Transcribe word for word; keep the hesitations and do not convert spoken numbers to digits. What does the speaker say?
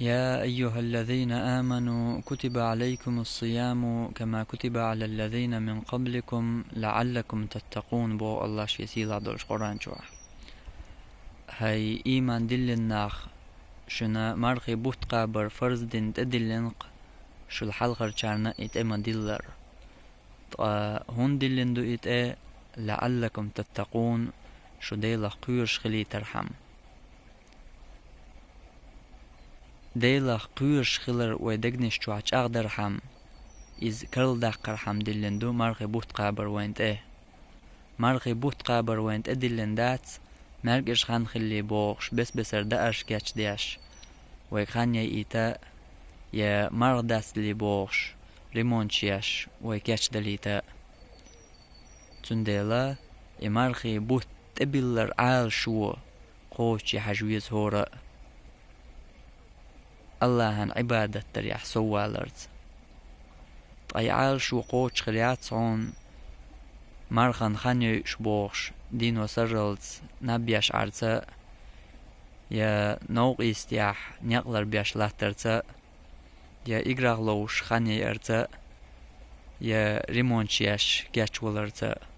يا أيها الذين آمنوا كتب عليكم الصيام كما كتب على الذين من قبلكم لعلكم تتقون, боху Аллах шен сийлахь долчу Къуръан чохь. ХӀай, ийман диллина нах, шуна мархий бутт кхабар фарз дина тӀедиллина-кх, шул хьалхарчарна и тӀе ма-диллара. Ткъа хӀунда диллина ду и тӀе? لعلكم تتقون, шу Делах кхоьруш хилийтархьама. Делах кхоьруш хилар вай дегнаш чохь чӀагӀдархьама, иза карладаккхархьама диллина ду мархий бутт кхабар вайна тӀе. Мархий бутт кхабар вайна тӀе диллина дац, маьркӀаж хан хилале бохуш, бес-бесара даарш кечдеш, вайга хан яйийта, я марха дастале бохуш, ремонташ еш, вай кечдалийта. Цундела и мархий бутт тӀебиллар Ӏалашо кхочуш хьажа веза хӀора а, Аллахьан Ӏибадат дарехь совваларца. Ткъа и Ӏалашо кхочуш хир яц хьуна, мархан хан йойуш бохуш, дийно сарралц наб еш Ӏарца а, я новкъа йистехь некъ ларбеш латтарца а, я играх ловш хан яйарца а, я ремонташ еш кечваларца а.